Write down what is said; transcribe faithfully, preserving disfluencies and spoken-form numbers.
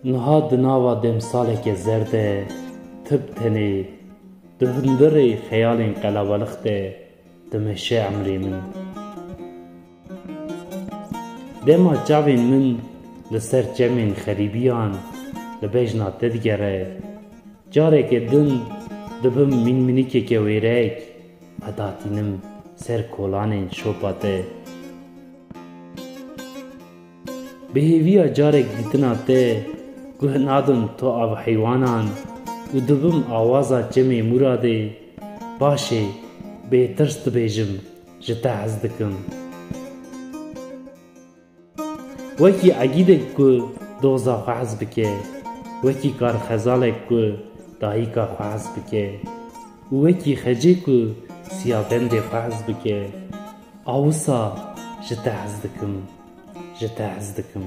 Niha di nava demsaleke zer de, tu bi tenê, di hundirê xeyalên qelebalix de dimeşe emrê min. Dema çavên min li ser çemên xerîbiyan li bejna te digere, careke din dibim mînmînîkeke wêrek, vedatînim ser kolanên şopa te. Bi hêviya carek dîtina te, guh nadim to av heywanan û dibim awaza çemê Mûradê, paşê bêtirs dibêjim, ji te hez dikim. Wekî egîdek ku doza xwe hez bike, wekî karxezalek ku dayika xwe hez bike û wekî xecê ku siyabendê xwe hez bike, a wisa ji te hez dikim, ji te hez dikim.